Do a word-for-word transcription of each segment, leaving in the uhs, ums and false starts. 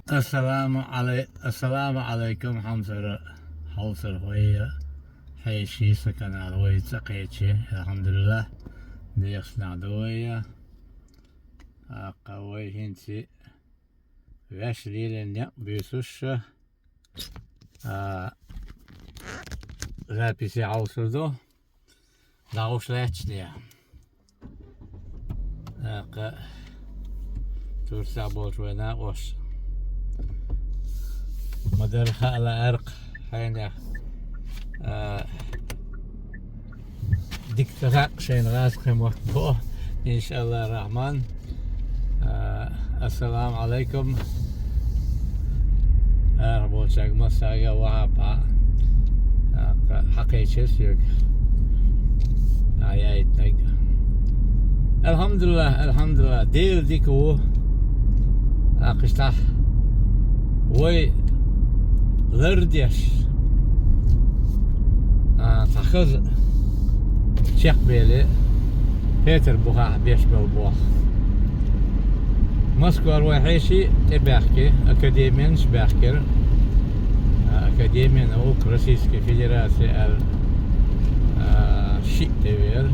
Ассаламу алай-, ассаламу алайкум, хьамсара, хьовсархой, хьеший, са канал вай цӀа кхечи, алхьамдулиллахӀ, дехаш нах ду вай. ТӀаккха вай хӀинца ваьш лелийна некъ буьйсуш, а, записи хьовсур ду. ДӀагӀуш лаьтташ де. ТӀаккха Турцехь болчу вай накъош ма-дарра хаа лаьара-кх хьенех. А, дика ца хаьа шайна гӀазкхийн мотт боху, иншаАллахӀ рахьман. А, ассаламу алайкум. Арахь болчаьрга массаьрга а, Вахьаб а, а, хьакхечира соьга дӀаяийтинарг. АлхьамдулиллахӀ, алхьамдулиллахӀ, Дела дика ву. ТӀаккха иштта вай лардеш, а, цхьа хаза чекхбеле, Петарбухехь беш болу болх. Москвара вай хьеший тӀебаьхки, академиянаш баьхкира. А, Академия наук Российской Федерации аьлла, а, шиъ тӀевеара.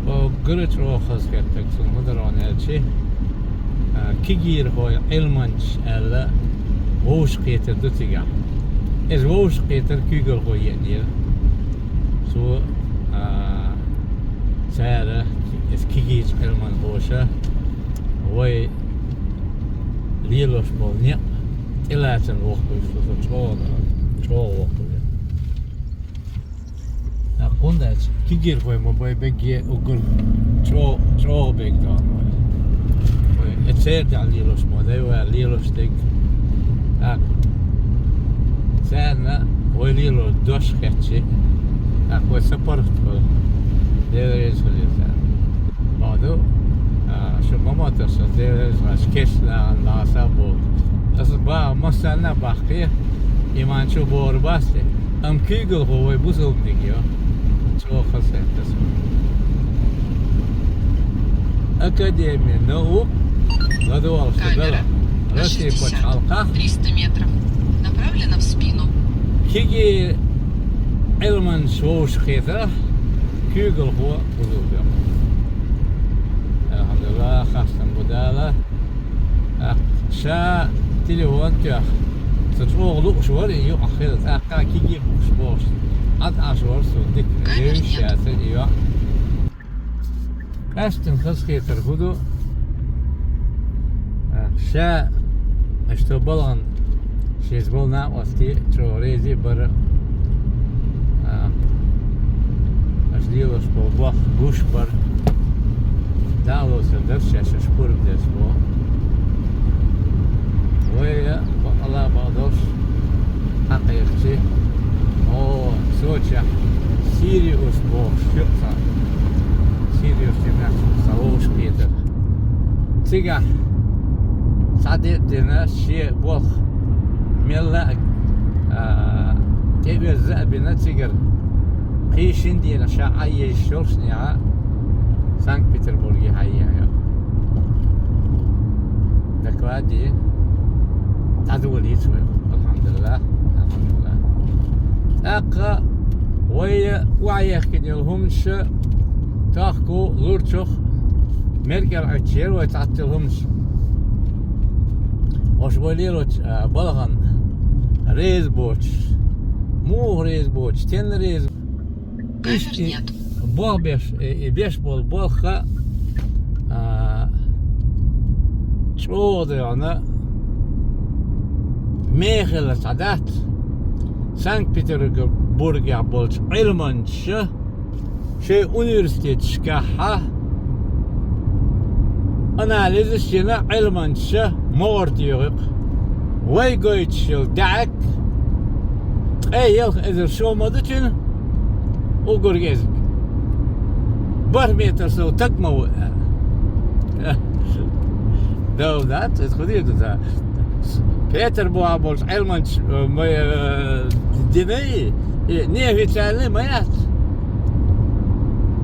Уггар а чӀогӀа хазахеттарг суна хӀун дара аьлча, а, кегийрхой, Ӏилманчаш аьлла, вовшахкхетар ду цигахь. Иза вовшахкхетар куьйгалхо еанера. Цо, а, цара, иза кегийчу Ӏилманхоша вай лелош болу некъ тӀелацарна воккхуьйтуш ву со, чӀогӀа, чӀогӀа воккхуьйтуш ву. ТӀаккха хӀунда аьлча кегийрхой ма бай, бегге уггар чӀо-, чӀогӀа бегдо вай. Вай э церан тӀехь лелош ма дай вай, лелош дерг. ТӀаккха царна вай лело дош хетча, тӀаккха вай са паргӀат хуьлу. Дела реза хуьлийла царна. Боху ду, а, шу ма моттара сан, Дела реза хуьлийла, кешнахана лаца а боху. Аса баха массарна а баккхий, иман чу бохур бац те. Амма куьйгалхо вай бусалба дика йо. ЧӀогӀа хазахетта аса. Академия наук ладогӀалаш ду дала. Россия пачхьалкхехь. Кегий Ӏилманчаш вовшахкхетарехь куьйгалхо бусалба йо. АлхьамдулиллахӀ, хастам бу Дала. ТӀаккха ша телефон тоьхна, сан чӀогӀа лууш вара и юкъахь хилла, тӀаккха кегий бу уьш бохуш, Ӏад Ӏаш вара суна дика, евзаш яцара и йоӀ. Къаьсттина хазахетар хӀун ду? ТӀаккха ша, аша тхо балхана шеца болу накъостий чӀогӀа реза а бара. А, аша лелош болу болх гуш бара. Дала лоцур дара шаьш аша пурба дерш боху. Вай а бакъала а бакъдолуш хьакхайкхичи, о, Сочехь Сириус бохуш ю цхьа. Сириус жимехь цхьа вовшахкхетар. Цигахь цхьа де а дина, шен болх мелла а, а, тӀеоьзза а бина цигара. Кхин шина дийнахь ша Ӏан езаш йолушехь, Санкт-Петербурге хьаеха. Доклад дӀадолийца вай. АлхьамдулиллахӀ, алхьамдулиллахӀ. ТӀаккха вай охьаехкина йолу хӀуманаш тахку лурчух меркӀал Ӏуьттуш яра вай цхьацца йолу хӀуманаш. Ош вай лелочу, а, балхана реза боцуш. Муха реза боцуш, стенна реза? Иштта и болх беш, и, и беш болу болх, а, чӀогӀа дайна мехала цхьа дац. Санкт-Петербургехь болчу Ӏилманчаша шайн университеташкахь анализаш йина Ӏилманчаша могӀар тӀе йогӀу-кх. Вай гойтуш йолу даьӀахк ткъе ялх эзар шо ма ду цуьнан, уггар кӀезиг. БархӀ метр сов таг ма ву аьлла. Дов дац, иза хӀун дийр ду ца? Петарбухехь болчу Ӏилманчаша, э, ма, э, динай, и неофициальный ма яц.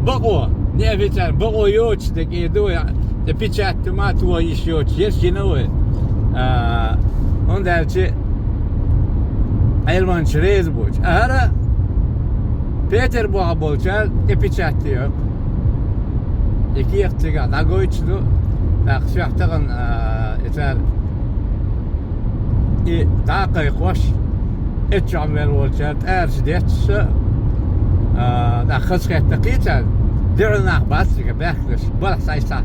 Бакъо, неофициальный, бакъо йоцуш дерг эр ду вай, тӀе печать ма тоха йиш йоцуш, еш йина вай. А, ХӀунда аьлча Ӏилманча реза боцуш. ХӀара Петарбухехь болчара тӀе печать йоккху. И кехат цигахь дӀагойтуш ду, тӀаккха соьх тахана, а, и цара и дӀа а кхайкхош, эццахь мел волчара тӀараш детташ, а, тӀаккха хазахетта кхийцар, дуьхьал нах бац цига баьхкинарш, балахь схьа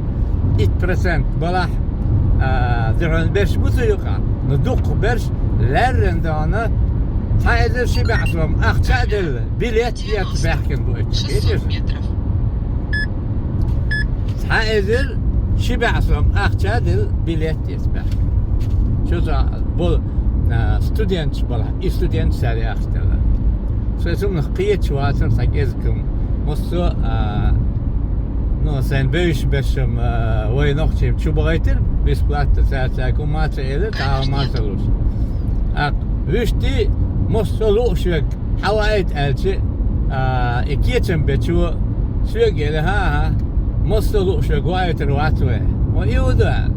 итт процент балахь, а, дуьхьал берш бу цу юкъахь, но дуккха берш лаьррина дона, цхьа эзар ши бӀе сом ахча а делла, билет а эцна баьхкина бу эццахь. Видишь? Цхьа эзар ши бӀе сом ахча а делла, билет а эцна баьхкина. Цу чохь болу, а, студенташ балахь, и студенташ цара яхаш делла. Со цунах кхеташ вацара, сан кӀезиг-м, массо а, а, ну, сайн бевзаш берш-м, а, вай нохчий-м чу бахийтира, бесплатно цара, цаьрга хӀумма а ца элира, цхьа хӀумма а ца луш. ТӀаккха вуьшта массо а лууш верг хьаваийта аьлча, а, и кечам бечо соьга элира: «ХӀан-хӀа, массо а лууш верг ваийтар вац вай». Вай и хӀун ду аьлла.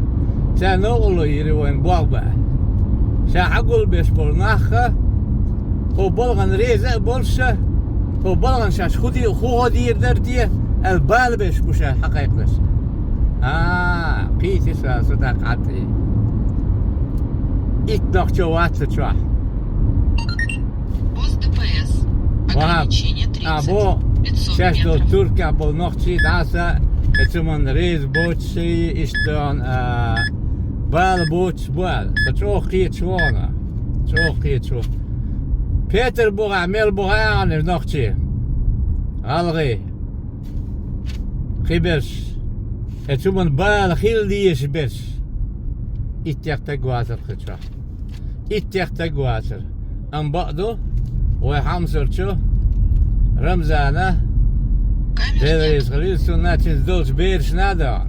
Цара новкъарло йийр ю вайна болх бан. Ша хьагулбеш болу нах а, хӀо балхана реза а болуш, хӀо балхана шаьш хӀун ди-, хӀун гӀо дийр дара те аьлла, бала беш бу ша хьакхайкхинарш. А, кхийти ша со даккха Ӏад и. Итт нохчо вац цу чохь. Бус Д П С. Ваха, ограничение а, тридцать. Бо, пятьсот шаьш долу метров. Туркехь болу нохчий дӀаса, эцу манна реза боцуш, иштта, а, бала боцуш бу аьлла. Со чӀогӀа кхеташ ву хьуна. ЧӀогӀа кхеташ ву. Петарбухехь мел бу хьайгӀанаш нохчий? ГӀалгӀай. Кхиберш. Эцу манна бала хила дезаш берш. Иттех таг вацара кху чохь. Иттех таг вацара. Амма бакъ ду, вай хьомсарчу Рамзана, Дела реза хила, цунна, цуьнца долчу берашна а дона.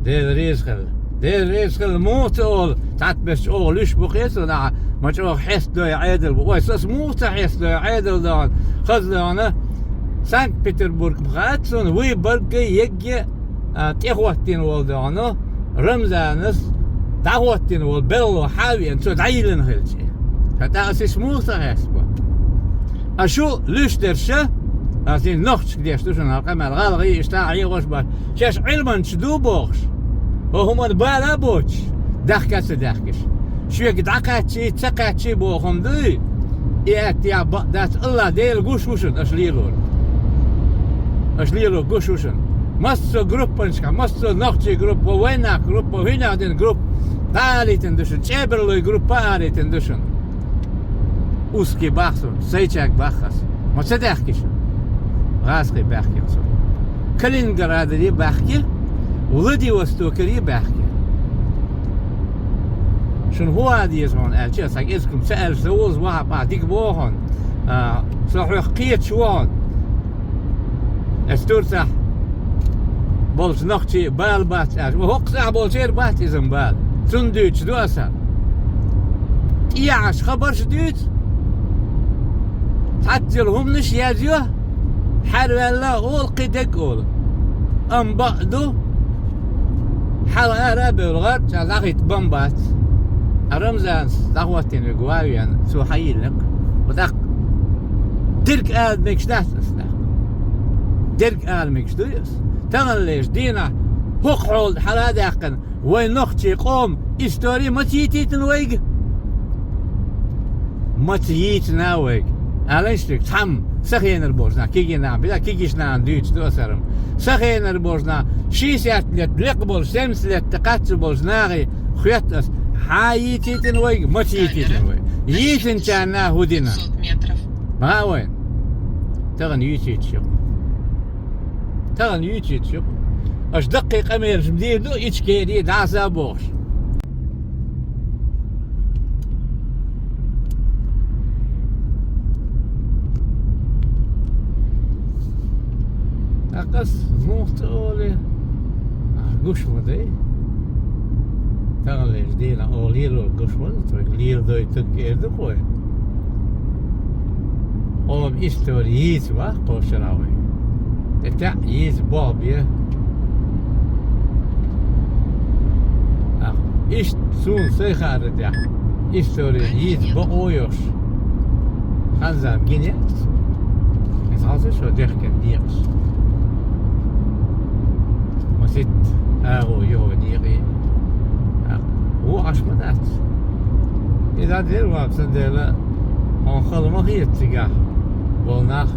Дела реза хила. Дела реза хила, муха ца олу, цхьаьнаберш чӀогӀа луьш бу кхечу нахана, ма чӀогӀа хьестадой Ӏедал бу. Вай, сан муха ца хьестадой Ӏедал дона, хаза дона, Санкт-Петербург ма хаьа цунна, вуй барггай егге а, тӀехӀоттийна волу дона, Рамзанас дӀахӀоттийна волу белхало хьа а веана, цо дӀайиллина хилча. ХӀета аса иштта муха ца хьестабо? А шу луьш дерш, аса и нохчашка деш ду шуна хӀара къамел, гӀалгӀай иштта хьехош бац. Шаьш Ӏилманчаш ду бохуш, хӀо хӀуманна бала а боцуш, даьхка а ца даьхкиш. Шуьга дӀакхаьччий, ца кхаьччий боху хӀума дуй? И аьттехь бакъ дац, АллахӀ Дела гуш ву шуна аша лелорг. Аша лелорг гуш ву шуна. Массо а группанашкахь, массо а нохчий группа, вайнах группа, хӀинех дина группа дӀа а алийтина ду шуна, чӀебарлой группа а алийтина ду шуна. Узкий бах суна, Сайчаг бах ас. Ма ца даьхки шуна? ГӀазкхий баьхкина суна. Калининградари баьхки, Владивостокари баьхки. Шуна хӀун а деза хьуна аьлча, сан кӀезиг-м ца аьлча, сан вовза вахьа бахьа дика боху хьуна. А, со хьоьх кхеташ ву хьуна. Аса Турцахь болчу нохчий бала бац аьлча, ва хӀокху цӀахь болчеран бац иза-м бала. Цунна дуьйцуш ду аса. ТӀехьашха хабарш дуьйцу. Цхьацца йолу хӀуманаш язйо, хьаьрваьлла олу, кхин дерг олу. Амма бакъ ду, хьала ара а бевлла гӀар, цкъа дӀахӀитта бан бац. Ткъа Рамзанас дӀахӀоттийна верг ван а веана, цо хьайиллина-кх. Ва тӀаккха дерг ала мегаш дац аса тӀаккха. Дерг ала мегаш дуй аса? Таханлерчу дийнахь хӀокху хьолан хьала а даьккхина, вайн нохчийн къоман истори маца йитийтина вайга? Маца йийцина вайга. Алан шуьга, цхьамма сан хенара болчу нахана, кегий нахана, била кегийчу нахана дуьйцуш ду аса хӀара-м. Сан хенара болчу нахана шестьдесят лет лекха болчу, семьдесят лет тӀе кхаччалц болчу нахе хоьтту аса, хьан йийцийтина вайга, маца йийцийтина вайга? Йийцинчарна хӀун дина? Ма вайн. Тахана йийцийташ ю. Тахана йийцийташ ю. Аша даккхий къамелаш-м дийр ду, Ичкери, дӀаса а бохуш. ТӀаккха ас муха ца олий? А, гуш ма дай. Таханлерчу дийнахь оха лелорг гуш ма ду, тхоьга леладойтург эр ду-кх вай. Къоман истори йийца боху кху шарахь вай. ТӀе таьӀ йийца болх бе. Иштта суна сайн хааран тӀехь. Истори йийца бакъо йолуш. Хан-зама гина яц. Иза хьалха шо дехкина декъаш. Маситта агӀо йо некъий. Вон Ӏаш ма дац. И дӀа дера вац, цундела хьуна хала ма хета цигахь болу нах.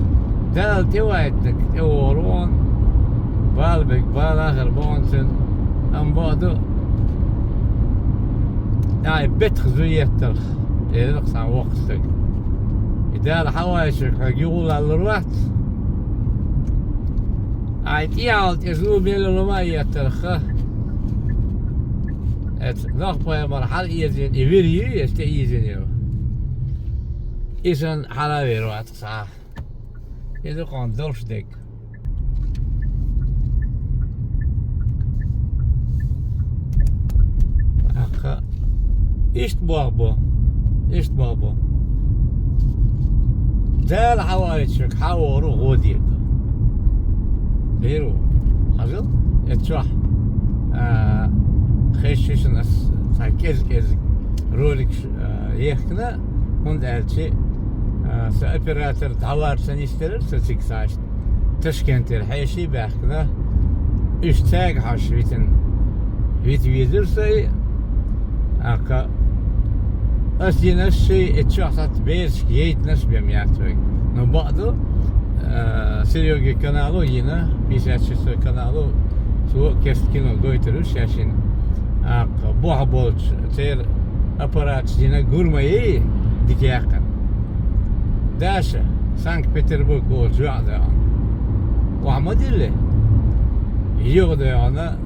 Дала тӀеваийтинарг тӀевогӀур ву хьуна. Бала берг бала хир бу хьуна цуьнан. Амма бакъду, ай, бетах зуй еттарх, элира цхьана воккха стага. И Дала хьан вайшург хьоьга юха лаллур вац. Ай, тӀехьалла тӀе зуй мел лума а еттарх. Эцу Нохь-пайхамар хьала эзийна и вир юй, эцу тӀе ийзина ю. И санна хьала а вер вац цхьа. И ду кхунна долуш дерг. ТӀаккха иштта болх бо. Иштта болх бо. Дала хьан вайшург хьан вогӀур ву гӀо дийр ду. Дийр ву. Хьажал, эцу чохь, а, хезча шуна ас цхьа кӀезиг-кӀезиг роликаш, а, ехкина, хӀунда аьлча, а, сан оператор дӀавар ца нисделира, со цига саьш Ташкентера хьеший баьхкина, уьш цаьрга хьожуш витина, вита везира со и, тӀаккха ас йинарш ший, и чохь сац берашка яйтинарш бен яц вайга. Но бакъду, э, Серёгин канало йина, пятьдесят шестой канало, цо кеста кино гойтур ву шаьшшинна. ТӀаккха бохь болчу церан аппараташ дина гур ма яй, дика яьккхина. Даша, Санкт-Петербург олучу йоӀ доьгӀна. Охьа ма дилли. Юха доьгӀна,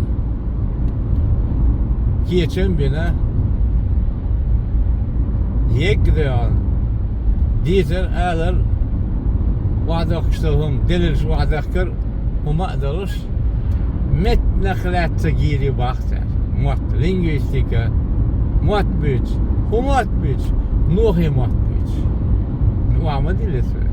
кечам а бина, егга доьгӀна. Дийцар, алар, охьадохкуш долу хӀума, делилш охьадахкар, хӀума а долуш, меттанах лаьцна гийр ю бах цара. Мотт, лингвистика, мотт буьйцу, хӀун мотт буьйцу, нохе мотт буьйцу. Ну, охьа ма дилли цара.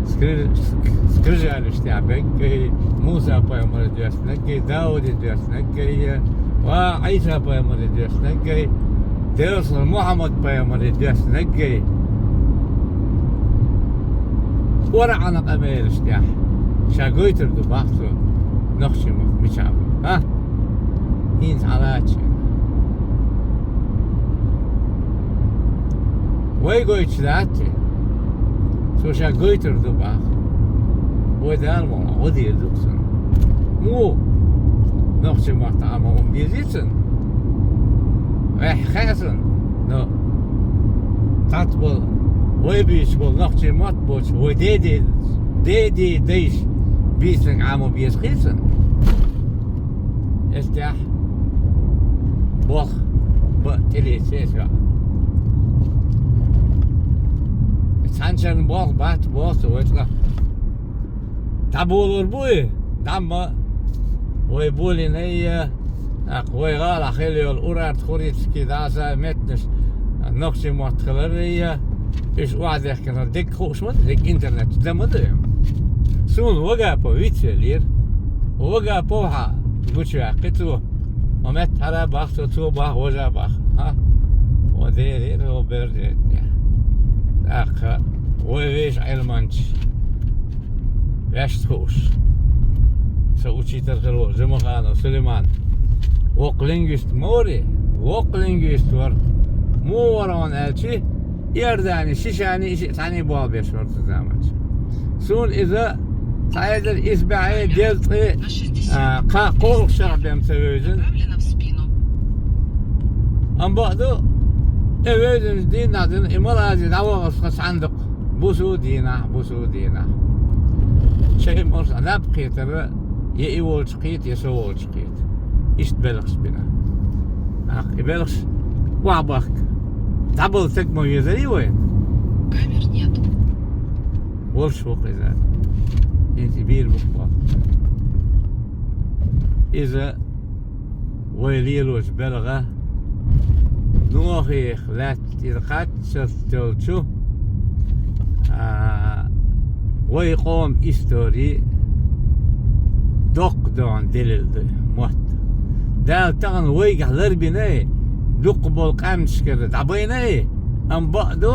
Скри-, ск-, скрижалаш тӀехь беггай, Муса-пайхамаре доьссинаргай, Дауде доьссинаргай, ва Ӏийса-пайхамаре доьссинаргай, Делера Мухьаммад-пайхамаре доьссинаргай. КъурӀанан къамелаш тӀехь ша гойтур ду бах цо, нохчийн мотт мичахь бу, а? ХӀинца хьалаьцча. Вай гойтуш дац те? Цо ша гойтур ду бах. Вай Дала ма гӀо дийр ду цунна. Муха? Нохчийн мотт Ӏамо хӀума безий цунна? Эхь, хаьа цунна. Но цхьацца болу, вай буьйцуш болу нохчийн мотт боцуш, вай деди, деди дайша бийцинарг Ӏамо беза хи цунна. Эццехь болх бан тӀелеца эца веа. Цхьанчарна болх бац, боху со вай цкъа. ДӀаболор бу и, дӀа ма вай болийна я, тӀаккха вай гӀалахь хила йолу Урарт-Хурицкий, дӀаса меттанаш нохчийн мотт хилар я, уьш охьадехкина дерг хууш ма ду, дерг интернет чу дан ма ду. Суна Вагапов вицвеллера. Вагапов хьа гучуваьккхи цо. Ма меттахьара бах цо, цо бах, важа бах. Хьа? Ва дерриг а, ва берриг а. ТӀаккха вай вешан Ӏилманча ваьшна хууш. Со учитель хир ву Жамаханов Сулейман. Воккха лингвист ма вари, воккха лингвист вара. Муха вара хьуна аьлчи, Иордани, Шишани, и шиъ цхьаьний болх беш вара цу заманчохь. Суна иза цхьа эзар исс бӀе дезткъе, а, кхаа кхоалгӀачу шарахь бен ца вевзина. Амма бакъду, и вевзинчу дийнахь дина, и Малази дӀавахалц цхьа цхьаьна дукха. Бусу дийнахь, бусу дийнахь. Шайн молуш а наб кхетара, я и волчу кхета, я со волчу кхета. Иштта белхаш бина. Ах, и белхаш охьабахка. ДӀабала стаг ма везарий вайн? Камер нет. Волуш ву-кх иза. ХӀинца и бийр бу-кх боху. Иза вай лелочу белха Нохех лаьцна иза кхаччалц йолчу, а, вай къоман истори доккха доьгӀна делил ду мотт. Дала тахана вайгахь ларбинай, Дукха болу къаьмнашкара дӀабайна и, амма бакъ ду,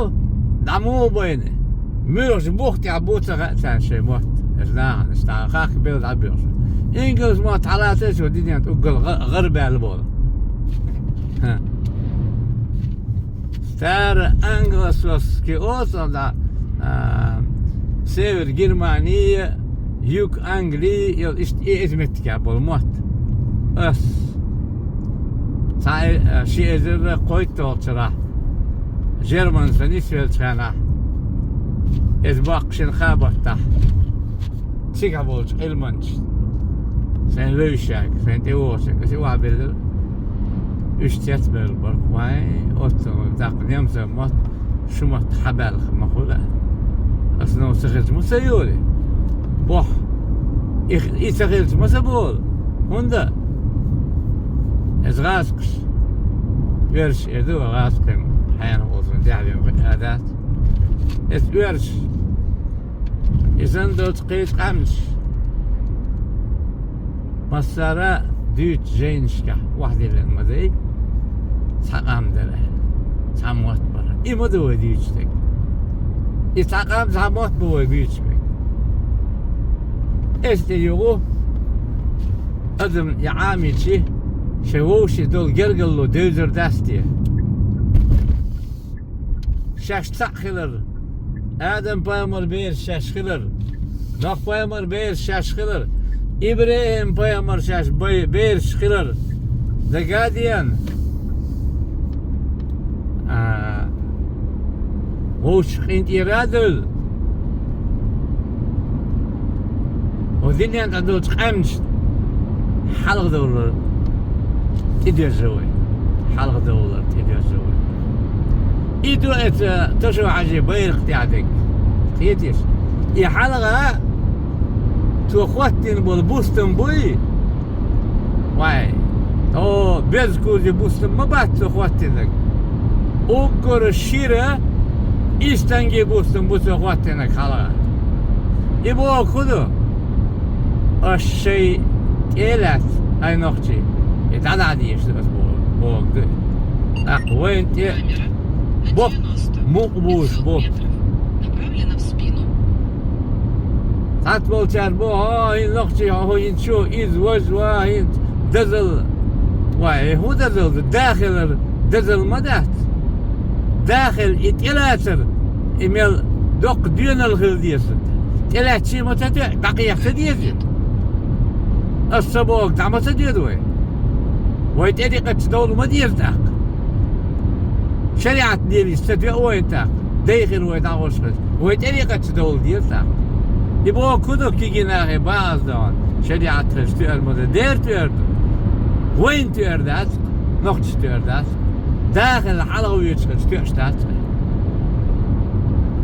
дӀа муха байна. Муьлхачу бух тӀехь бу ца хаьа царна шайн мотт. Иза нахана, иза дӀа хахка белла дӀабоьхуш. Ингалс мотт хьалацара цо динан уггар гӀа-, гӀарабаьлла болу. ХӀа. Цара англосакски оцу, да, а, Север Германия, Юг Англия, йолу иштта и иза меттигехь болу мотт. Ас цхьа э-, а, ши эзар кхойтталгӀачу шарахь, Жерман сан нисвеллачу хенахь, иза боккхушина кхабаттахь. Цигахь болчу Ӏилманчаш, сайн вевзачаьрга, сайн тӀевогӀучаьрга, аса и охьабеллера. Уьш цецбевлла бара, вай, оццул даккха немцойн мотт, шун мотт хьабаьлла ма хуьлу. Аса нов ца хилча ма ца йолий? Бохь. И, и ца хилча ма ца болу? ХӀунда? Иза гӀазкхаш. Оьрсаш эр ду, гӀазкхийн хьенах олу сан дехьавен бакъ а дац. Иза оьрсаш. Иза долчу кхечу къаьмнаш массара дуьйцучу жайнашкахь охьадиллина ма дай, цхьа къам дара, цхьа мотт бара. И ма ду вай дуьйцуш дерг. И цхьа къам, цхьа мотт бу вай буьйцуш берг. Эс тӀе югӀу адам и Ӏамийчи, шайн вовшийн долу гергарло девзар дац те? Шаьш цхьаъ хилар, Адам-пайхамар бераш шаьш хилар, Нох-пайхамар бераш шаьш хилар, ИбрахӀим-пайхамар шаьш бай-, бераш хилар, дагадеана, а, вовшашка къинтӀера а девлла, хӀокху дуьнен тӀехь долчу къаьмнашна хьалхадовлар тӀедоьжна вай. Хьалхадовлар тӀедоьжна вай. И ду эца Ташо-Хьаьжин байракх тӀехь дерг. Кхетий шу? И хьалха цо хӀоттийна болу бустам буй? Вай, тхо беза кузи бустам ма бац цо хӀоттийнарг. Уггар шира истанги бустам бу цо хӀоттийнарг хьалха. И боху хӀун ду? Аш шайн тӀе а лаьцна, хӀай нохчий, и дӀадахьа дезаш ду ас боху, боху ду. ТӀаккха вайна тӀе боккха мукъа бу уьш боху. Цхьацца болчара боху, хьо хӀинца нохчий, хьо хӀинца чу, иза важа ва, хӀинца дозалла. Вай, хӀун дозалла ду? Да хилар дозалла ма дац. Да хила и тӀелацар, и мел доккха доьналла хила деза. ТӀелаьцча ма ца тоьа, дӀакхехьа ца деза. Ас ца бохург дӀа ма ца доьду вай. Вай тӀедикъачу довла ма деза тӀаккха. ШариӀат лелийча ца тоьа вай тӀаккха. Дай хир вай дӀагӀош хеза. Вай тӀедикъачу довла деза тӀаккха. И боху хӀун ду кегий нахе бакъаза догӀун? ШариӀат хезча тоьар ма ду, дера тоьар ду. Вайна тоьар дац, нохчашна тоьар дац. Да хила хьалха воьдуш хилча тоьаш дац вай.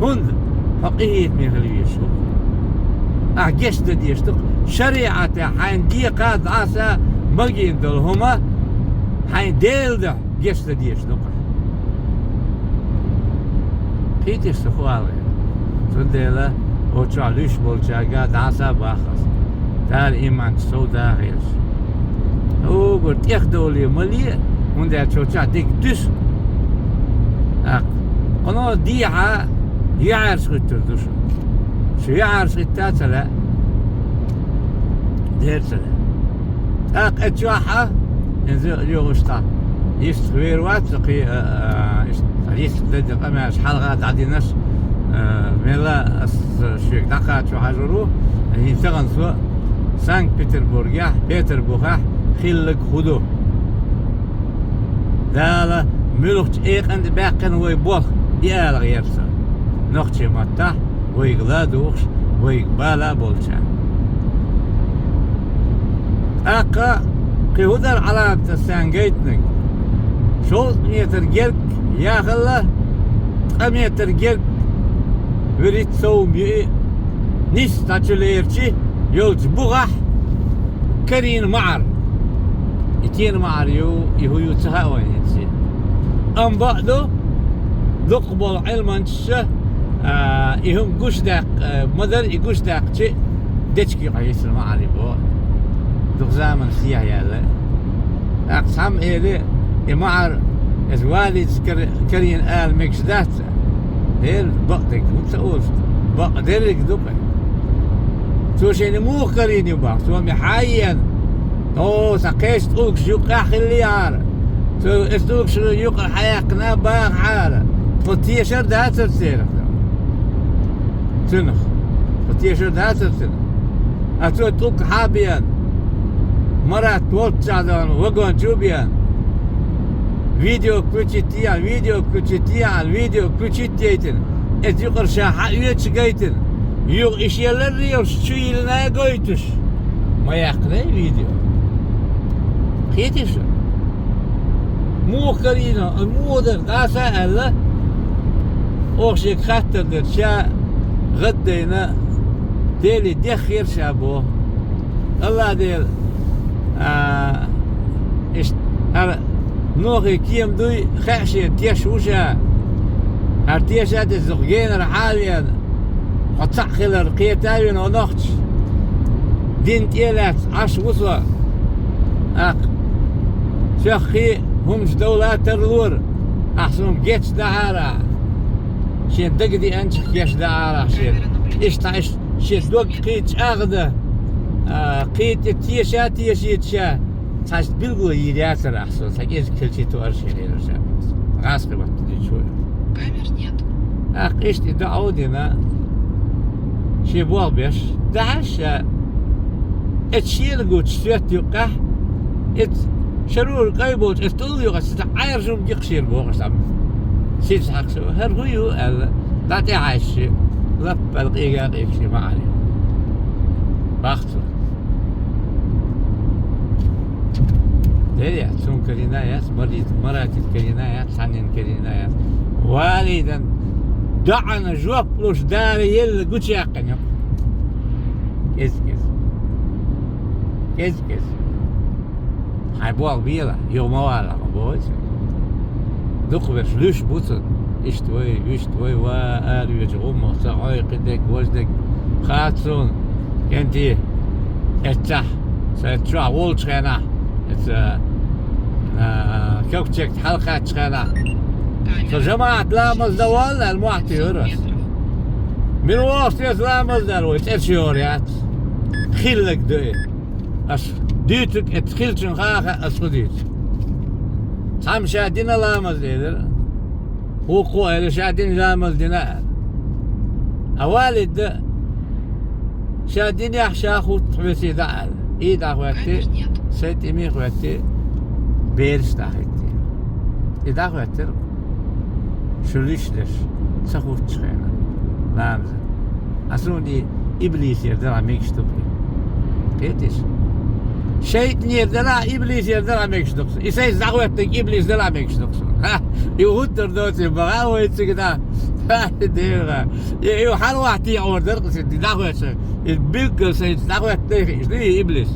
ХӀунда? Хьо къинхетаме хила везаш ву. Ахь гечдан дезаш ду-кх. ШариӀатехь хьайна декхар дӀаса магийна долу хӀума хьайн Делан дуьхьа гечдан дезаш ду-кх. Кхетий шу, хӀун ала вай? Цундела оцу чохь луьйш болчаьрга дӀаса а боху ас. Дала иманца сов даха хилча. Уггар тӀехдовле ма ле, хӀунда аьлча оцу чохь дерг дуьсу. ТӀаккха кхуьнан дехьа юьхьӀаьржа хӀуьттур ду шу. Шу юьхьӀаьржа хӀитта а ца лаьа, дера ца лаьа. ТӀаккха оцу чохь а, иза йогӀуш тӀе, йистах вер вац со кхин, а, а, иштта йистах дерг къамелаш хьалха дӀадинарш, а, мелла ас шуьга дӀакхачо хьажур ву, хӀинца тахана со Санкт-Петербургехь, Петарбухехь хилларг хӀун ду? Дала муьлхачу экъан тӀе баьккхина вай болх, и ала гӀерта сан. Нохчийн маттахь вайга ладугӀуш, вайга бала а болчарна. ТӀаккха кхин хӀун дара Ӏаламат ас царна гайтинарг? Шовзткъа метр герга яхалла, ткъа метр герга вуьрхӀитта совма ю и, нисса дӀа чу лерчи йолчу бухахь карийна маӀар. И кена маӀар ю, и хӀун ю ца хаьа вайна хӀинца. Амма бакъ ду, дукха болу Ӏилманчаша, а, и хӀума гучудаьккха, а, ма-дарра и гучудаьккхича, дечиг юкъахь йисина маӀар ю боху. Дукха заманаш сехьаяьлла. ТӀаккха цхьамма элира, и маӀар Иза валийца кар-, карийна ала мегаш дац. Дера, бакъдерг хӀунда ца олуш ду? Бакъдерг ду-кх. Цо шайна муха карийна ю боху? Цо ми хьаеана? О, сан кхечу тӀулгаш юккъехь хиллехьара. Цо эс тӀулгаш юкъара хьаяьккхина бахахьара. Тхо тешар дацара церах. Цунах. Тхо тешар дацара цунах. А цо тӀулг хьа а беана, Марат волччахь дан вагон чу а беана, видео включить яхьа, видео включить яхьа, видео включить яйтина, эца юкъара ша хьаоьцуш гайтина, юха и шен ларре йолуш чу йиллина а гойтуш, ма яьккхина и видео. Кхетий шу? Муха карийна, муха дара, дӀаса а аьлла, оха шега хаттар дара, ша гӀаддайна, Деле деххера ша боху. Алла Дела, а, иштта, хӀара нохе кема дуй, хаьа шена, теш ву ша. ХӀара теша а деза, генара хьа а веана, хьо цхьаъ хилар кхета а вина, хьо нохча. Дин тӀе а лаьцна Ӏаш ву со. ТӀаккха, соьххий хӀуманаш довла а тарлора, ахь суна гечдахьара. Шен дага деанчух гечдахьара ахь шена. Иштта, иштта, шен дог кхин чӀагӀдан, а, кхин тӀе теша а тешийта ша. Цхьаьшта билгало йийр яцара ахь со, сан кӀезиг хилчий тоьар шена элира ша. ГӀазкхи баттанчу вай. Камер нет. ТӀаккха иштта и доӀа а дина, шен болх беш, дахьаш ша, эца шена гучу соьтта юккъехь, эца шарура кӀай болчу, эца тӀулла юкъа, ца Ӏайра жума гикхашера бохуш цхьамма. Сица хьакхаш, хӀара хӀун ю аьлла, дӀа тӀе хьаьжча, лап аьлла къега а къегаш и ма Ӏарий. Бах цо. Дера яц, цунна карийна яц, Марит-, Маратит карийна яц, цхьаннен карийна яц. Валидан доӀана жоп луш дара елла гучуяьккхина. КӀезиг-кӀезиг. КӀезиг-кӀезиг. Хьайн болх бела, юха ма вала, ма боху иза. Дукхахберш луьйш бу цунна. Иштта вай, вуьшта вай, ва, аравечу гӀуммах ца хьой, кхидерг, важдерг. Хац суна, кӀентий, эццахь, со эццахь волчу хенахь, эца, а, Кавчегахь хьалакхаьччу хенахь, со жамаӀат ламаз дан воллу аьлла, мохь туьйхира ас. Мила вогӀу соьца ламаз дар вай, цӀераш йогӀур яц. Хилларг ду и. Ас дуьйцург эцу хиллачун хаха ас хӀун дуьйцу. Цхьамма ша дина ламаз элира. ВукхоӀ элира ша дина ламаз дина аьлла. А валидда ша динехь ша хӀуттахь весий дӀа аьлла. И дӀахӀоьттий, сайн тӀемий хӀоьттий, бераш дӀахӀиттий. И дӀахӀоьттира шу лиш дерш, ца хӀуттучу хенахь, ламаза. Ас хӀунда и иблисера делахь мегаш ду-кх и? Кхетий шу? ШайтӀанера делахь, иблисера делахь мегаш ду-кх со. И сайца дӀахӀоьттинарг иблис делахь мегаш ду-кх со. Ха, и хӀуттур доций баха вай цига дӀа? Ха, Дела! И, и хьалавахь тӀе Ӏор дара-кх цига дӀахӀоьттинарг. И билггал сайца дӀахӀоьттинарг хиъча, и иблис.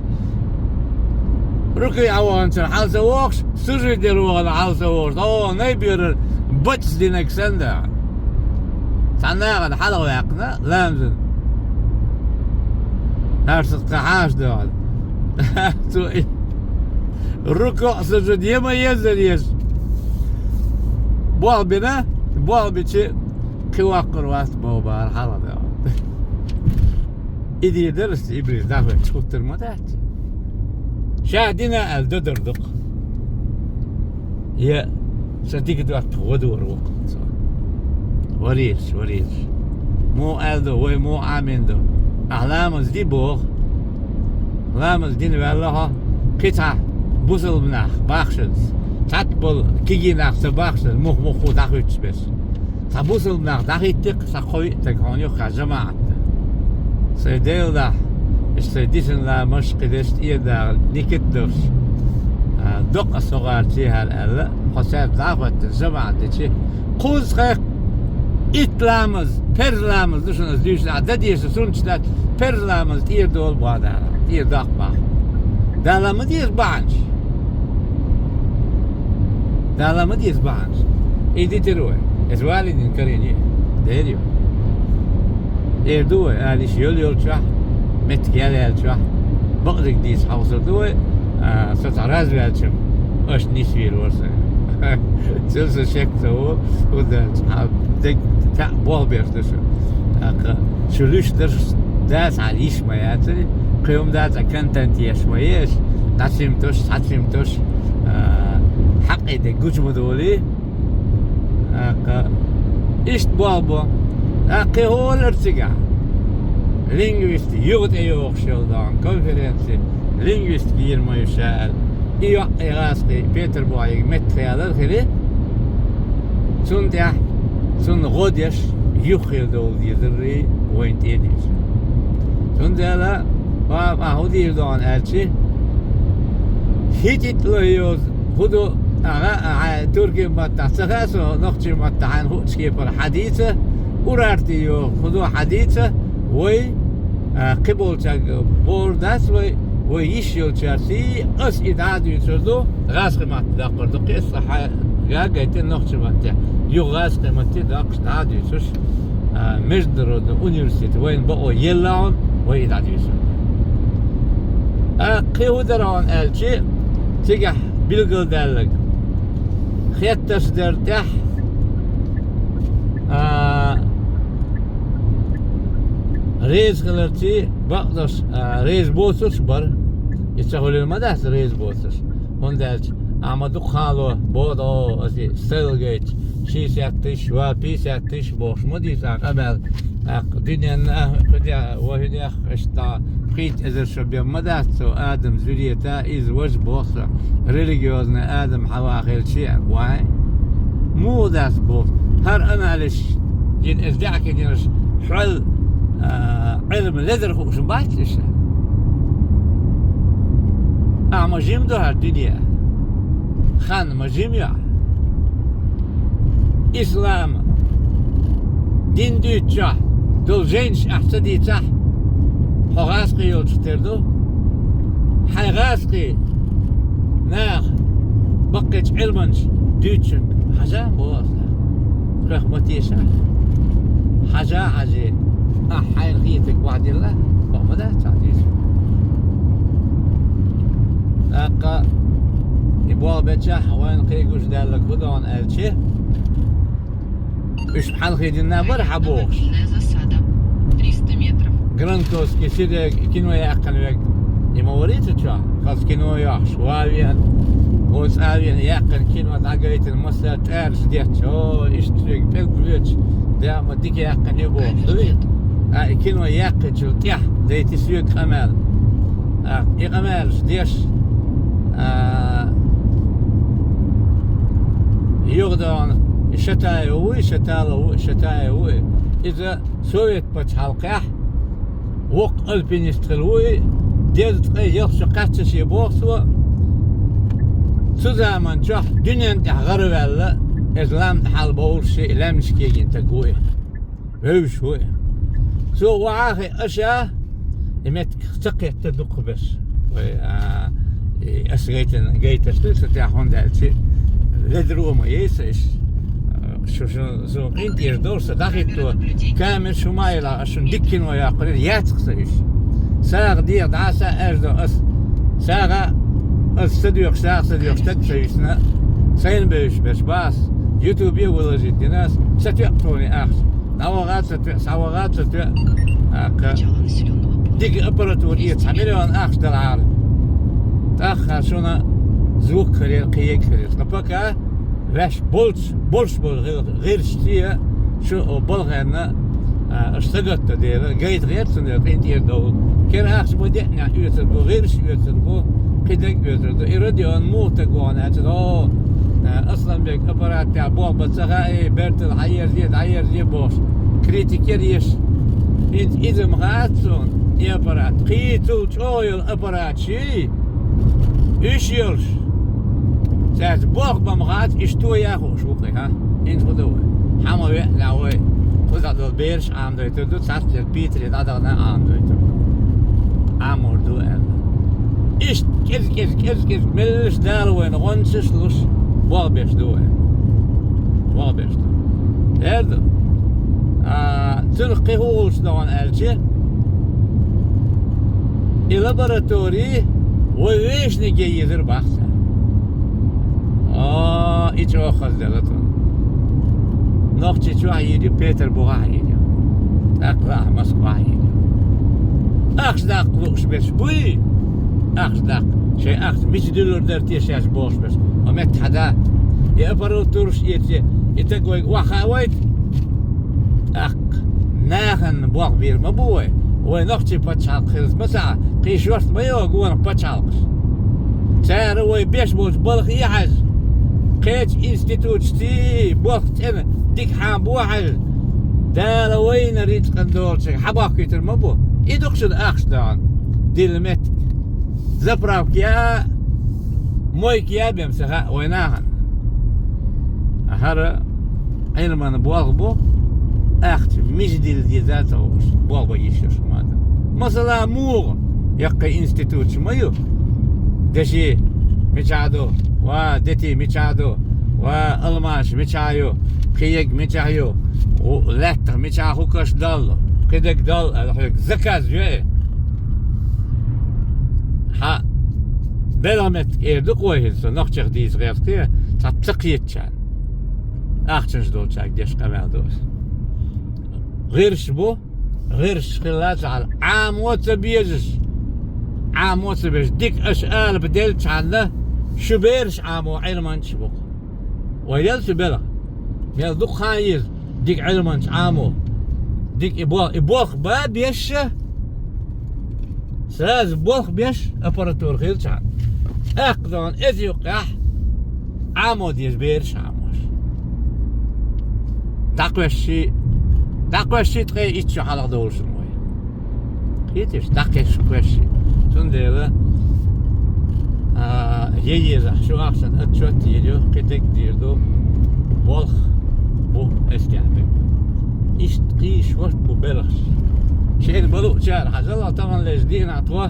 Рукуй Ӏа ваханчара хьал ца вогӀуш, сужуд яр вахана хьал ца вогӀуш. О, най берар бац динарг санна да. Цхьана нахана хьалха ваьккхина, ламазан. ХӀара сан кхин хьаша доьгӀна. Цо и рукуӀ, сужуд ян ма еззара еза. Болх бина, болх бича кхин ваккхар вац боху бахара хьалха доьгӀна. И дийр дара аса, иблис дӀахӀоьттича хӀуттур ма дац. Ша дина аьлла додар ду-кх. Я сан дика доттагӀа вадор ву-кх цо. Варелаш, варелаш. Муха аьлла ду, вай муха Ӏамийна ду. Ахь ламаз ди боху. Ламаз дина ваьлла хьо, кхин цхьа бусалба нах бахшаза, цхьаьна болу кегий нах ца бахшаза, мух-муххо дӀахӀуьттуш берш. Цхьа бусалба нах дӀахӀиттира-кх, цхьа кхо-виъ стаг хьуна юххехь жамаӀатта. Сайн Делан дахь, иштта сайн дисина ламазаш кхидерш тӀера даха никит а долуш, а, доккха со гӀарций хӀара аьлла, хьо цаьрца дӀа а хӀоьттина жамаӀат дичи, кхузткъе итт ламаз, перз ламаз ду шуна аса дуьйцуш, ахь дан дезаш суннаташ дац, перз ламаз тӀера долу боху дара, тӀера доккху боху. Далла ма деза бахьанаш. Далла ма деза бахьанаш. И дитира вай. Иза валидина карийна ю. Дера ю. Эр ду вай, ала йиш йолу йолчохь, меттиг ял яьллачохь, бакъдерг дийца хьовсур ду вай, а, со цхьа разваьлча, аша нисвийр вара сайн. Цуьнца шек ца ву, хӀунда аьлча хьан дерг таьӀ болх беш ду шу. ТӀаккха шу луьш дарш дац хьан йиш ма яцара, кхин хӀума дац а контент еш ма еш, дӀа цимтуш, цхьа цимтуш, а, хьакъе дерг гучу ма долий. ТӀаккха иштта болх бу. ТӀаккха кхин хӀун олура цигахь? Лингвист юха тӀейогӀуш йолу дохьа конференци, лингвист гийра ма ю ша аьлла. И йоӀ, и гӀазкхий Петарбухе меттахъялар хили, цунна тӀехь, цунна гӀо деш, юххера довла дезарий вайна тӀе а дийца. Цундела, папа, ахьа хӀун дийр ду хьуна аьлчи, хӀититло йоза, хӀун ду, ахьа, ахьа, туркийн маттахь ца хаьа со, нохчийн маттахь хьайна хуучу кепара хьан дийца, урартий йоху, хӀун ду хьан дийца, вай, а, кхиболчаьрга бохур дац вай, вай йиш йолчаьрций, ас и дӀа а дуьйцур ду, гӀазкхи матта даккхар ду, кхин аса хьан гайтина нохчи матте, юха гӀазкхи матте даккхаш дӀа а дуьйцуш, а, международный университет вайна бакъо елла хьуна, вай и дӀадуьйцур. А, кхин хӀун дара хьуна аьлчи, цигахь билгалдаьлларг. Хеттарш дара тӀехь, а, реза хиларций бакъдерш, а, реза боцурш бара. И ца хуьлийла ма дац реза боцурш. ХӀунда аьлча ахьа ма дукха хало боху, аса стелла гайташ, шестьдесят тысяч, ва пятьдесят тысяч бохуш ма дийца ахьа къамел. ТӀаккха дуьненна, а, кхидех, ва хӀидех, иштта пхийтта эзар шо бен ма дац цо, адам зуьрета, иза важа боху со, религиозный адам хьан ван хилчи а, вай. Муха дац боху? ХӀара анализ йина, иза даьхкина йинарш хьол, а, Ӏилма ледара хууш ма бац иша. Ахьа ма жима ду хӀара дуьне. Хан ма жима ю. Ислам дин дуьйцучохь долу жайнаш ахь ца дийцахь, хьо гӀазкхи йолчух тера ду. Хьайн гӀазкхи наха баккхийчу Ӏилманча дуьйцучуьнга хьажа, боху аса. Кхех ма теша. Хьажа, хьажи. Ахь хьайна хетарг охьадилла, бакъ ма дац цхьа дийца. ТӀаккха и болх бечохь вайна кхин гуш даьлларг хӀун ду хьуна аьлчи, уьш хьалхе дина бара хьан бохуш. Гранковский Серега кино яьккхина верг, и ма варий цу чохь, хаза кино йохьуш, ван а веана, оцу а веана яьккхина кино дӀагайтина, массара тӀараш детташ, о, иштта верг пӀелг воьдуш, да, ма дика яьккхина ю бохуш, дуй? А, и кино яьккхинчул тӀаьхьа дайти соьга къамел. А, и къамелаш деш, а, юха дона, и Шатаев вуй, Шаталов вуй, Шатаев вуй. Иза Совет пачхьалкхехь воккха альпинист хилла вуй, дезткъе ялх шо кхаьчча шен боху цо. Цу заман чохь дуьнен тӀехь гӀараваьлла, иза лам тӀе хьалабовлуш шен лаьмнаш кегийна стаг вуй. Вевзаш ву и. Цо вахьа а хи аша, и меттиг ца кхетта дукха беш. Вай, а, и ас гайтина, гайташ ду, ца тӀехь хӀунда аьлчи, ледро ма ейса иш. Шу, шу, шу къинтӀера долуш ца дӀахӀитто, камера шу ма йила, аш шун диккино яккхалира, яцкъ ца иш. Сагъа деха дӀа са аьрдо ас. Сагъа ас ца доьхуш, сагъа ца доьхуш, таг ца висна. Сайна бевзаш берш бац. Ютубе выложить дина ас. Ца тоьа тхуна ахча. ДӀаваха ца тоьа, схьаваха ца тоьа. ТӀаккха дика аппаратура эца, цхьа миллион ахча далахьара. ТӀаккха шуна звук хилира, кхин ерг хилира. Ткъа пока ваьш болчу, болуш болу гӀир-, гӀирсашца шу балхарна, а, аша сагатта дела, гайта гӀерта цунна къинтӀера довла. Кера ахча бу деънехь оьцур бу, гӀирс оьцур бу, кхидерг оьцур ду. И Родион муха таг вахана аьлча, о, а, Асланбек аппарат тӀехь болх бан ца хаьий, бертал хьаерзе, дӀаерзе бохуш. Критика яра еш. ХӀинца иза ма хац суна, и аппарат. Кхин цул чӀогӀа йолу аппарат ший. Уьш йолуш. Цаьрца болх бан ма хац, иштта яхуш ву кхин, хӀа? ХӀинца хӀун ду вай? Хьан ма веана вай? Кхузахь долу бераш Ӏамадойтур ду, цхьацца дерг Питере дӀадахана Ӏамадойтур ду. Ӏамор ду аьлла. Иштта кӀезиг-кӀезиг, кӀезиг-кӀезиг меллаш Дала вайна гӀонсаш луш, болх беш ду вай. Болх беш ду. Дер ду. А, цунах кхин хӀун гӀулч ду хьуна аьлча, и лаборатори вай вешаниг ян езар бах цара. А, и чӀогӀа хаза делла тхуна. Нохчийчохь йийр ю, Петарбугехь йийр ю. ТӀаккха лаахь Москвахь йийр ю. Ахча даккха лууш берш буй? Ахча даккха. Шайн ахча мича дуьллур дара те шаьш бохуш берш. Ма метта хьада. И аппаратураш эций, и таг вайга охьахаавайта. ТӀаккха нахана болх бийр ма бу вай. Вай нохчийн пачхьалкх хиларца ма ца Ӏа, кхин шорта ма йогӀу гонах пачхьалкхаш. Цара вай беш болчу балхе хьаьжжа, кхечу институташций болх цӀена дика хьан бо хьаьжжа, Дала вайна рицкъан долчуьнга хьабахкуьйтур ма бу. И ду-кх шуна ахча догӀна дилла меттиг. Заправка я, мойка я бен ца хаьа вай нахана. ХӀара Ӏилманан болх бу, ахча мича дилла деза ца хууш, болх бан йиш йолуш хӀума ду. Масала, муха яккхий институташ ма ю. Деши мичахь ду, ва дети мичахь ду, ва алмаш мичахь ю, кхин ерг мичахь ю, у, лаьттах мичахь хӀу каш даллу, кхидерг даллу аьлла, хьоьга заказ ю и. Хьан белхан меттиг эр ду-кх вай хӀинца, со нохчех дийца гӀерта кхин, цхьа ца кхетачарна. Ахчанаш долчаьрга деш къамел ду аса. ГӀирсаш бу, гӀирсаш хилла ца хьала, Ӏамо ца безаш, Ӏамо ца безаш, дика аша алапа делчхьана, шу бераш Ӏамо Ӏилманчаш бу-кх. Вай делла цу белхан? Мел дукха хан еза дика Ӏилманча Ӏамо. Дика и болх, и болх бан беш ша, сразу болх беш аппаратура хилчхьана. ТӀаккха догӀна эца юккъехь Ӏамо деза бераш Ӏамош. ДӀакхоьссий, дӀакхоьссий ткъе итт шо хьалха довлуш ву вай. Кхеташ, дӀакхаьчча кхоьссий. Цундела, а, е езахь, шу ахчан отчет дийр ю, кхидерг дийр ду, болх бу эскехь берг. Иштта кхин шорта бу белхаш. Шайна балуучара хьажал, тахана лежа дийнахь тхо.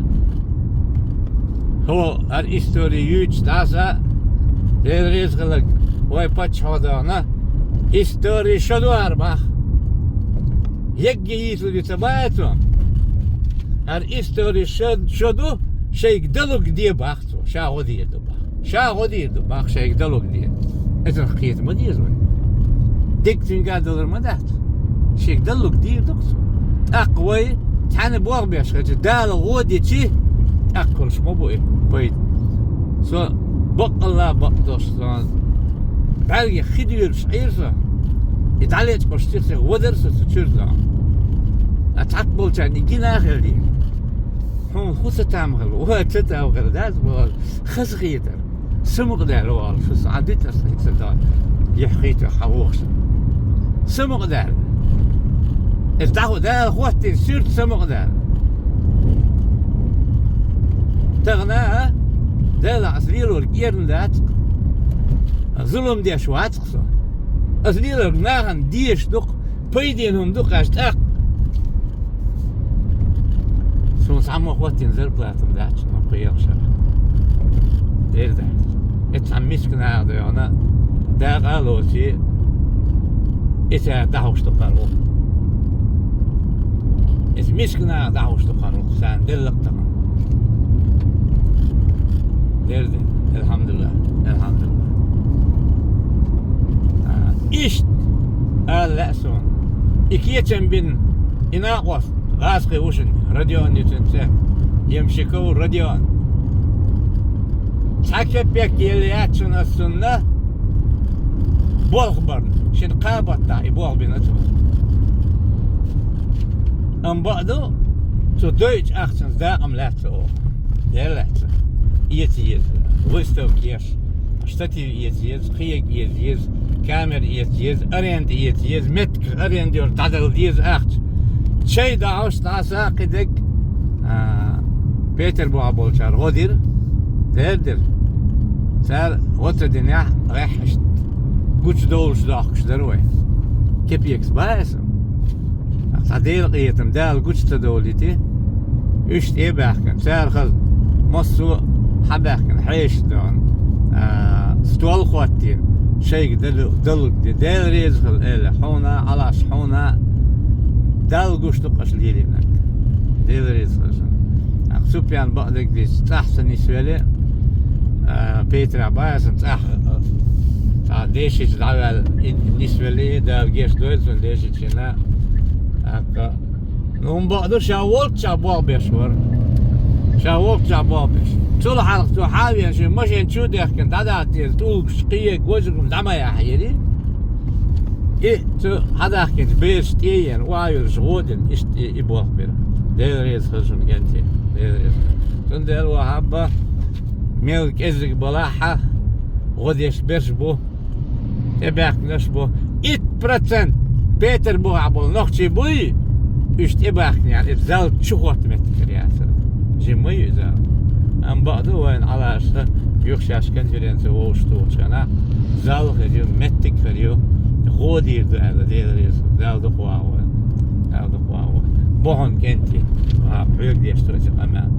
ХӀо, хӀара истори юьйцуш дӀаса, Дела реза хиларг, вай паччахьо догӀна, истори шо ду хӀара бах. Егге йийцалур ю ца баьцо. ХӀара истори шо, шо ду, шайга далург де бах цо, ша гӀо дийр ду бах. Ша гӀо дийр ду бах, шайга далург де. Эцарх кхета ма деза вай. Дерг цуьнга далур ма дац. Шега далург дийр ду-кх цо. ТӀаккха вай цхьаьна болх беш хилча, Дала гӀо дичи, тӀаккха хуьлуш ма бу и пайда. Со баккъалла бакъдолуш сан бӀаьргех хи доьлуш Ӏийра со. И дӀалечкъош сих-сих вадара со цу чуьра сан. А цхьацца болчарна и гина а хилла дийр. Хьуна хӀун ца там хилла, вай ца там хилла дац боху, хазахетар. Самукъадаьлла валла, шу сан Ӏадитар сан хӀинца дан, юьхь хийтар хьан вохуш. Самукъадаьлла. Иза дӀахо Дала хӀоттийна суьрта самукъадаьлла. Тахана, а? Дела аса лелорг эрна дац-кх. Зулам деш вац-кх со. Аса лелорг нахана дезаш ду-кх, пайденан хӀума ду-кх аьлча тӀаккха. Суна цхьаммо хӀоттийна зарплата дац, ма кху елхашара. Дера дац. Эцхьа миска наха дойгӀана, дакъа а лоций, и цара дӀахьуш ду кхара ву. Иза миска наха дӀахьуш ду кхара ву, царна делла-кх тахана. Дера ду, алхьамдулиллахӀ, алхьамдулиллахӀ. А, иштта ала лаьа суна. И кечам бина, и накъост, гӀазкхи ву шуна, Родион ю цуьнан цӀе. Ямщиков Родион. Цхьа кепек елла яц шуна ас цунна болх барна. Шина кхаа баттахь и болх бина цо. Амма бакъду, цо дойчу ахчанца дакъа ма лаьцна оха. Дера лаьцна. Эца еза. Выставка еш. Штатив эца еза, кхиерг эца еза, камера эца еза, аренда эца еза, меттигаш аренда йолуш дӀадала деза ахча. Чай дӀахьош дӀаса кхидерг, а, Петарбугехь болчара гӀо дира, дера дира. Цара гӀо ца динехь, гӀеххьашна гучудовлуш дохкуш дара вай. Кепекас бан аса. Цхьа Делан къинхетам, Дала гучу ца довлийти, уьш тӀе а баьхкина, цара хаза массо а хьабаьхкина, хьешаш дона, а, стол хӀоттийна, шайга дал-, далург де, Дела реза хила, эла, хьуна, Ӏалаш, хьуна, Далла гуш ду-кх аша лелийнарг. Дела реза хила шуна. ТӀаккха Супьян бакъдерг дийцича, цӀахь ца нисвелла, а, Петарехь бан аса цӀахь, а, А дешича дӀаваьлла, и нисвелли, Дала гешт дойла цунна дешичина. ТӀаккха, ну, ма бакъду, ша волчча болх беш вара. Ша волчча болх беш. Цул хьалха цо хьавена шен машен чу даьхкина, дӀадахьа деза, тӀулгаш, кхиег, гожагӀам дӀа ма яхьа ери. И цу хьадаьхкинчу бераш тӀеена, охьайолуш гӀо дина, иштта и, и болх бира. Дела реза хила шуна, кӀентий, Дела реза хила. Цундела ван хьабба, мел кӀезиг балахьа, гӀо деш берш бу, тӀебаьхкинарш бу. Итт процент Петарбухехь болу нохчий буй, уьш тӀебаьхкинехь, иза Далла чу хӀотта меттиг хир яцара. Жимма ю иза. Амма бакъду вайна Ӏалашна, юха шаьш конференци вовшахтухучу хенахь, Далла хир ю, меттиг хир ю, гӀо дийр ду аьлла, Дела реза, Далла дукха вахавойла. Далла дукха вахавойла. Бохьун кӀентий, а, хьоьга деш ду иза къамел.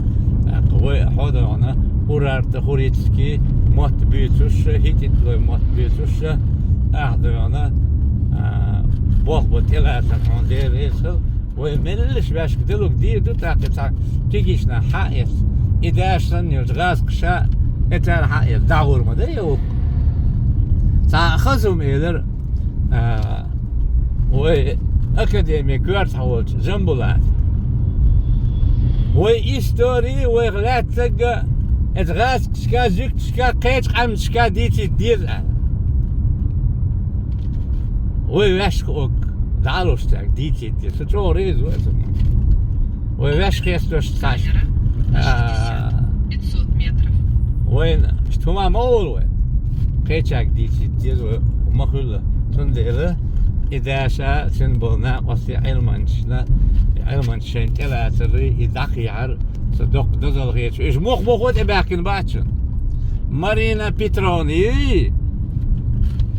ТӀаккха вай хьо догӀна, Урартан, Хурицкий мотт буьйцуш, хӀититлой мотт буьйцуш, ахь догӀна, а, болх бан тӀелацарна хьуна Дела реза хила. Вай меллаша ваьшка делуг дийр ду, тӀаккха цхьа кегийчу наха хьаэца. И даш санна йолчу гӀазкхаша, и цара хьаэца. ДӀагӀур ма дай ву. Цхьа хаза хӀума элира, а, вай академин коьртахь волчу Жамбулата. Вай истори, вайх лаьцнарг а, эцу гӀазкхашка, жуьгташка, кхечу къаьмнашка дийцийта деза аьлла. Вай ваьшка угга дӀа а луш цаьрга дийцийта деза. Со чӀогӀа реза ву иза. Вай ваьшка хестош цхьаьш. А, вайна, иштта хӀума ма олу вай. Кхечаьрга дийцийта деза вай ма хуьллу. Цундела и даша, цуьнан болу накъостий, Ӏилманчашна, и Ӏилманчаш шайна тӀелацар, и дӀакхехьар, со доккха дозалла хеташ. Уьш муха-муха тӀебаьхкина бац шуна. Марина Петровна,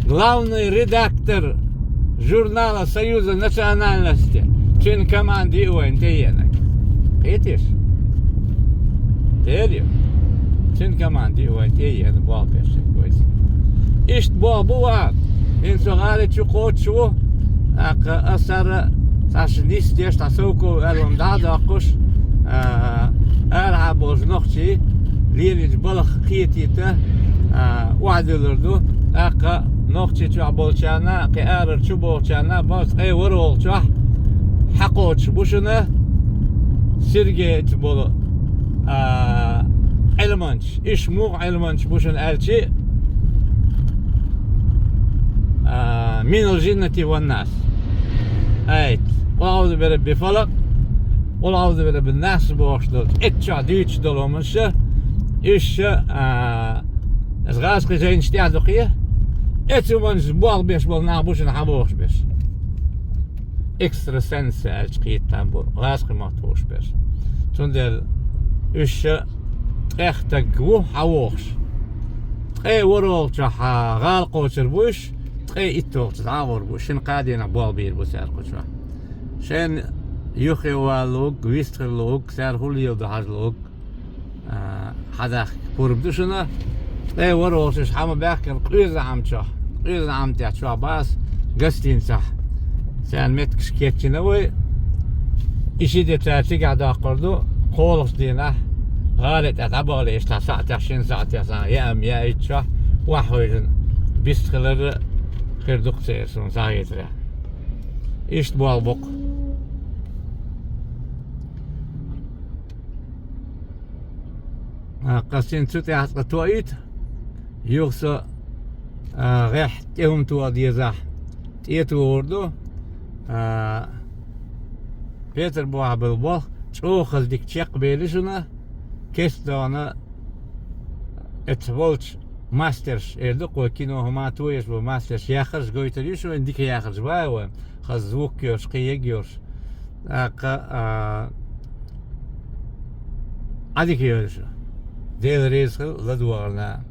главный редактор журнала «Союза национальности», цуьнан команда ю вайна тӀеенарг. Кхетий шу? Дера ю. Цуьнан команда ю вайна тӀеена болх беш вайца. Иштта болх бу ван. ХӀинца со гӀали чу кхочуш ву. ТӀаккха аса ара цхьаьш нисдеш, цхьа совков аьлла дӀа а доккхуш, а, арахьа болчу нохчий лелийча балха кхетийта, а, охьадуьллур ду. ТӀаккха Нохчийчохь болчарна, кхин арара чу бохучарна, бац, ткъе ворхӀалгӀачохь хьакхочуш бу шуна Сергейца болу, а, Ӏилманчаш. Уьш муха Ӏилманчаш бу шуна аьлчи, а, минал жиннати ван нас. Айт, къул аӀузу би раббил фалакъ, къул аӀузу би раббин нас бохуш долу, эццахь дуьйцуш долу хӀуманаш, уьш, а, аса гӀазкхийн жайнаш тӀехь ду кхе, эцу хӀуманаш болх беш болу нах бу шуна хьан бохуш берш. Экстрасенсы аьлча кхетта бу, гӀазкхийн мотт хууш берш. Цундела уьш ткъех стаг ву хьан вохуш. Ткъе ворхӀалгӀачохь гӀала кхочур бу уьш, ткъе итталгӀачохь дӀа а гӀур бу, шина-кхаа дийнахь болх бийр бу цара кху чохь. Шайна юххе валалуг, вистхиллалуг, цара хӀун леладо хьажалуг, а, хьадахка пурба ду шуна. Ткъе ворхӀалгӀачохь ма баьхкина къуьзанхьамчохь, къуьзанхьамчохь бац гостиницахь. Царна меттигаш кечйина вай. И ши де цара цигахь доккхур ду, кхоалгӀачу дийнахь, гӀали тӀе дӀабахале, иштта схьа саӀатехь, шина саӀатехь сан яа-м яийтчохь, охьахевшина бистхилар хир ду-кх церан, суна схьахетарехь. Иштта болх бу-кх. А, кхасцина цу тӀехь цкъа тоуьйту, юха со, а, гӀехь тӀе хӀума тоха дезахь, тӀе а тухур ду, а, Петарбухехь болу болх чӀогӀа хаза дика чекхбели шуна, кестта догӀна эцу волчу мастерш, эр ду-кх вай, кино хӀума тоеш болу мастерш, яхарш гойтур ю шу вайн, дика яхарш бац вайн, хаза звук йолуш, кхин ерг йолуш. ТӀаккха, а, Ӏадика йойла шу. Дела реза хила, ладогӀарна.